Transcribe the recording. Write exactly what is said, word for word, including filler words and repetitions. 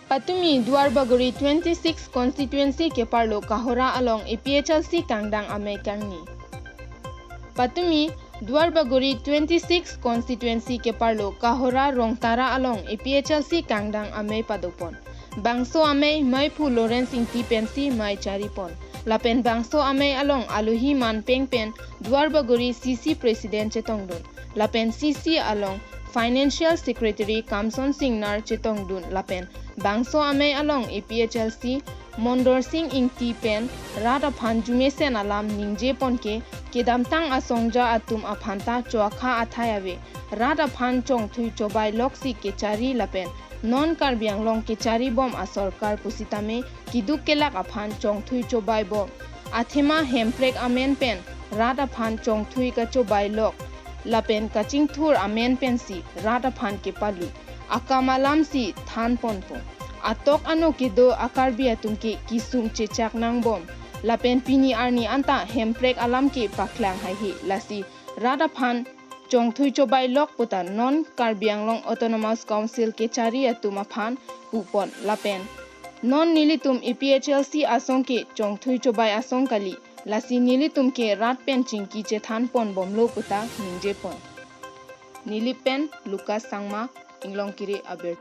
Patumi Duarbagori twenty-six constituency keparlo Kahora along A P H L C kangdang amei kangni. Patumi Duarbagori twenty-six constituency keparlo Kahora Rongtara along A P H L C kangdang amei padopon. Bangso amei Meiphu Lawrence Ingti pensi mei charipon. Lapen bangso amei along alohi manpeng pen Duarbagori C C President chetongdun. Lapen C C along Financial Secretary Kamson Singnar chetongdun. Lapen bangso amei along A P H L C Mondor Sing Ingti pen rat aphan jumesen alam ningjepon ke kedamtang asongja atum aphanta choakha athai ave. Rat aphan chongthui chobai loksi kechari lapen non Karbi Anglong kecharibom asorkar pusitame keduk kelak aphan chongthui chobaibom. Athema hemprek amen pen rat aphan chongthui kachobai lok lapen kachingthur amen pensi rat aphan kepalu akam alamsi thanponpo. Atok ano kedo a-Karbi atum ke kesung chechak nangbom. Lapen pini arni anta hemprek alam ke paklang haihe. Lasi rat aphan chongthui chobai lok puta non Karbi Anglong Autonomous Council kechari atum aphan pupon. Lapen non nelitum A P H L C asong ke chongthui chobai asong kali. Lasi nelitum ke rat pen chingki chethanponbomlo puta ningjepon. Nilip pen Lucas Sangma, Inglongkiri Aber.